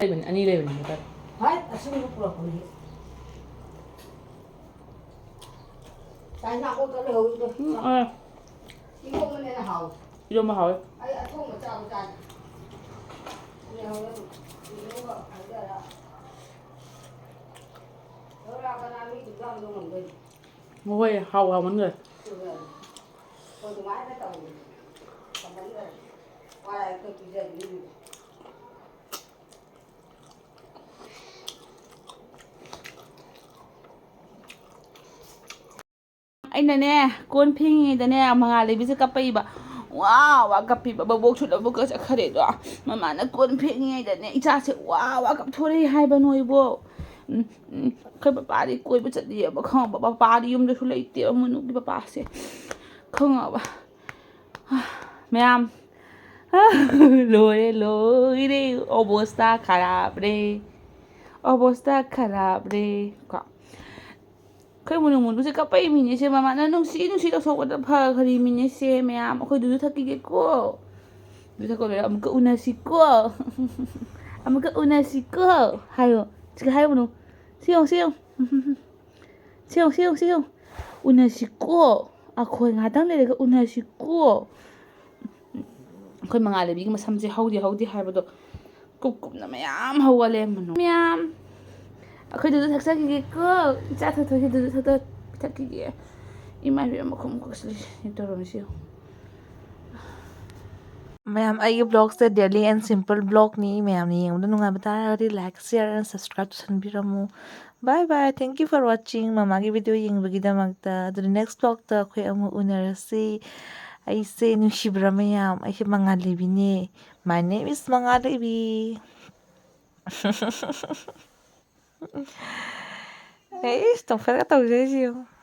ꯂꯩꯕꯅꯤ, ꯑꯅꯤ ꯂꯩꯕꯅꯤ ꯃꯈꯜ꯫ ꯍꯥꯏ, ꯑꯁꯤꯒꯨꯝꯕ ꯄꯨꯔꯛꯄꯅꯤ꯫ ꯆꯥꯛ ꯏꯟꯖꯥꯡ ꯑꯣꯛꯇ ꯂꯩꯍꯧꯔꯤꯗꯣ꯫ ꯎꯝ, ꯑ꯫ ꯏꯔꯣꯝꯕꯅ ꯍꯦꯟꯅ ꯍꯥꯎꯋꯤ꯫ ꯏꯔꯣꯝꯕ ꯍꯥꯎꯋꯦ꯫ ꯑꯩ ꯑꯊꯣꯡꯕ ꯆꯥꯕ ꯆꯥꯗꯦ꯫ ꯂꯩꯍꯧꯔꯦ ꯑꯗꯨꯝ꯫ ꯏꯔꯣꯝꯕ ꯍꯥꯏꯖꯔ꯫ ꯂꯧꯔꯥꯛ ꯀꯅꯥ ꯃꯤ ꯗꯨꯀꯥꯟꯗꯣ ꯉꯝꯗꯣꯏꯅꯣ? ꯍꯣꯏ, ꯍꯥꯎ ꯍꯥꯎꯃꯟꯈ꯭ꯔꯦ꯫ ꯑꯩꯅꯅꯦ, ꯀꯣꯟ ꯐꯦꯡꯉꯤꯉꯩꯗꯅꯦ, ꯃꯉꯥꯜ ꯂꯩꯕꯤꯁꯦ ꯀꯞꯄꯛꯏꯕ꯫ ꯋꯥ ꯋꯥ ꯀꯞꯄꯤꯕ꯫ ꯕꯕꯣꯛꯁꯨ ꯂꯧꯕꯨꯛꯀ ꯆꯠꯈ꯭ꯔꯦꯗꯣ꯫ ꯃꯃꯥꯅ ꯀꯣꯟ ꯐꯦꯡꯉꯤꯉꯩꯗꯅꯦ, ꯏꯆꯥꯁꯦ ꯋꯥ ꯋꯥ ꯀꯞꯊꯣꯔꯛꯏ ꯍꯥꯏꯕ ꯅꯣꯏꯕꯣ꯫ ꯎꯝ, ꯎꯝ, ꯑꯩꯈꯣꯏ ꯄꯄꯥꯗꯤ ꯀꯣꯏꯕ ꯆꯠꯂꯤꯑꯕ, ꯈꯪꯉꯕ? ꯄꯄꯥꯗꯤ ꯌꯨꯝꯗꯁꯨ ꯂꯩꯇꯦꯕ, ꯃꯨꯅꯨꯒꯤ ꯄꯄꯥꯁꯦ, ꯈꯪꯉꯕ? ꯃꯌꯥꯝ, ꯂꯣꯏꯔꯦ, ꯂꯣꯏꯔꯦ, ꯑꯣꯕꯣꯁꯇꯥ ꯈꯔꯥꯕ ꯔꯦ, ꯑꯣꯕꯣꯁꯇꯥ ꯈꯔꯥꯕ ꯔꯦ꯫ ꯀꯣ, ꯑꯩꯈꯣꯏ ꯃꯨꯅꯨ ꯃꯨꯅꯨꯁꯦ ꯀꯞꯄꯛꯏ ꯃꯤꯅꯦꯁꯦ, ꯃꯃꯥꯅ ꯅꯨꯡꯁꯤ ꯅꯨꯡꯁꯤ ꯇꯧꯊꯣꯛꯄꯗ ꯐꯈ꯭ꯔꯤ ꯃꯤꯅꯦꯁꯦ꯫ ꯃꯌꯥꯝ, ꯑꯩꯈꯣꯏ ꯗꯨꯗꯨ ꯊꯛꯈꯤꯒꯦꯀꯣ꯫ ꯗꯨꯗꯨ ꯊꯛꯄ ꯂꯣꯏꯔ ꯑꯃꯨꯛꯀ ꯎꯅꯁꯤꯀꯣ꯫ ꯑꯃꯨꯛꯀ ꯎꯅꯁꯤꯀꯣ ꯍꯥꯏꯌꯣ꯫ ꯁꯤꯒ ꯍꯥꯏꯌꯣ ꯃꯨꯅꯨ꯫ ꯁꯤ ꯌꯦꯡꯉꯨ, ꯁꯤ ꯌꯦꯡꯉꯨ꯫ ꯁꯤ ꯌꯦꯡꯉꯨ, ꯁꯤ ꯌꯦꯡꯉꯨ, ꯁꯤ ꯌꯦꯡꯉꯨ꯫ ꯎꯅꯁꯤꯀꯣ꯫ ꯑꯩꯈꯣꯏ ꯉꯥꯏꯍꯥꯛꯇꯪ ꯂꯩꯔꯒ ꯎꯅꯁꯤꯀꯣ꯫ ꯑꯩꯈꯣꯏ ꯃꯉꯥꯜ ꯂꯩꯕꯤꯒꯤ ꯃꯁꯝꯁꯦ ꯍꯧꯗꯦ ꯍꯧꯗꯦ ꯍꯥꯏꯕꯗꯣ ꯀꯨꯞ ꯀꯨꯞꯅ ꯃꯌꯥꯝ ꯍꯧꯒꯠꯂꯦ ꯃꯅꯨꯡ ꯃꯌꯥꯝ꯫ ꯑꯩꯈꯣꯏꯗꯨꯁꯨ ꯊꯛꯆꯈꯤꯒꯦꯀꯣ꯫ ꯏꯆꯥ ꯊꯣꯏꯊꯣꯏꯒꯤꯗꯨꯁꯨ ꯊꯛꯇ ꯄꯤꯊꯛꯈꯤꯒꯦ꯫ ꯏꯃꯥ ꯏꯕꯦꯝꯃ ꯃꯈꯨꯝ ꯀꯣꯛꯁꯤꯜꯂꯤ ꯇꯧꯔꯝꯃꯤꯁꯤ ꯌꯦꯡꯉꯨ꯫ ꯃꯌꯥꯝ, ꯑꯩꯒꯤ vlogꯁꯦ daily and simple vlogꯅꯤ꯫ ꯃꯌꯥꯝꯅ ꯌꯦꯡꯕꯗ ꯅꯨꯡꯉꯥꯏꯕ ꯇꯥꯔꯒꯗꯤ like, share and subscribe ꯇꯧꯁꯟꯕꯤꯔꯝꯃꯨ꯫ Bye bye, thank you for watching꯫ ꯃꯃꯥꯒꯤ video ꯌꯦꯡꯕꯒꯤꯗꯃꯛꯇ꯫ ꯑꯗꯨꯗꯤ next vlogꯇ ꯑꯩꯈꯣꯏ ꯑꯃꯨꯛ ꯎꯅꯔꯁꯤ꯫ ꯑꯩꯁꯦ ꯅꯨꯡꯁꯤꯕ꯭ꯔꯥ ꯃꯌꯥꯝ? ꯑꯩꯁꯦ ꯃꯉꯥꯜ ꯂꯩꯕꯤꯅꯦ꯫ My name is ꯃꯉꯥꯜ ꯂꯩꯕꯤ꯫ ꯑꯩꯁ, ꯇꯣꯡꯐꯔꯒ ꯇꯧꯖꯩꯁꯤ ꯌꯦꯡꯉꯨ꯫